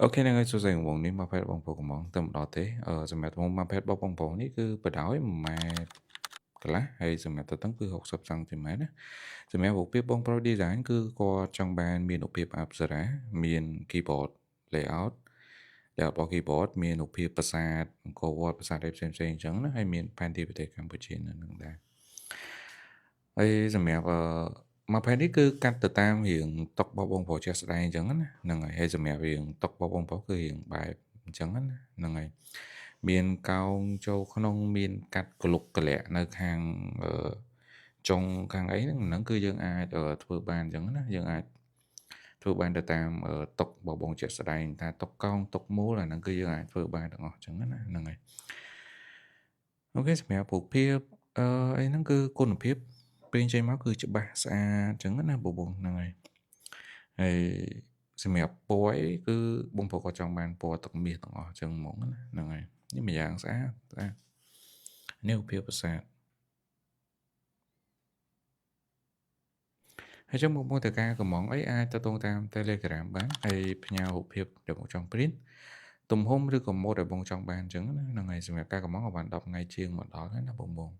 OK ហ្នឹងហើយសួស្តីបងប្អូននេះមកភេទបងប្អូនកំងទៅម្ដងទេសម្រាប់បងមកភេទរបស់បងប្អូននេះគឺបដោយ1ម៉ែត្រកន្លះហើយសម្រាប់ទៅតឹងគឺ60សង់ទីម៉ែត្រណាសម្រាប់រូបភាពបងប្រុស design គឺគាត់ចង់បានមានរូបភាពអប្សរាមាន keyboard layout ដែលរបស់ keyboard មានរូបភាពប្រាសាទអង្គរវត្តប្រាសាទអីផ្សេងៗអញ្ចឹងណាហើយមានផែនទីប្រទេសកម្ពុជានៅនឹងដែរហើយសម្រាប់មួយផែននេះគឺកាត់ទៅតាមរៀងតុករបស់បងប្រុសជាក់ស្ដែងអញ្ចឹងណាហ្នឹងហើយហើយសម្រាប់រៀងតុករបស់បងប្រុសគឺរៀងបែបអញ្ចឹងណាហ្នឹងហើយមានកោងចូលក្នុងមានកាត់ក្លុកក្លាក់នៅខាងចុងខាងអីហ្នឹងហ្នឹងគឺយើងអាចធ្វើបានអញ្ចឹងណាយើងអាចធ្វើបានទៅតាមតុករបស់បងជាក់ស្ដែងថាតុកកោងតុកមូលអាហ្នឹងគឺយើងអាចធ្វើបានទាំងអស់អញ្ចឹងណាហ្នឹងហើយ OK សម្រាប់រូបភាពអីហ្នឹងគឺគុណភាពពេលចេញមកគឺច្បាស់ស្អាតអញ្ចឹងណាបងបងហ្នឹងហើយហើយសម្រាប់ពណ៌អីគឺបងប្អូនក៏ចង់បានពណ៌ទឹកមាសទាំងអស់អញ្ចឹងហ្មងណាហ្នឹងហើយនេះមួយយ៉ាងស្អាតស្អាតនេះរូបភាពប្រាសាទហើយចឹងបងប្អូនត្រូវការកម្មងអីអាចទៅតងតាម Telegram បានហើយផ្ញើរូបភាពដែលបងចង់ print ទំហំឬក៏ម៉ូដដែលបងចង់បានអញ្ចឹងណាហ្នឹងហើយសម្រាប់ការកម្មងក៏បាន10ថ្ងៃជាងមកដល់ហើយណាបងបង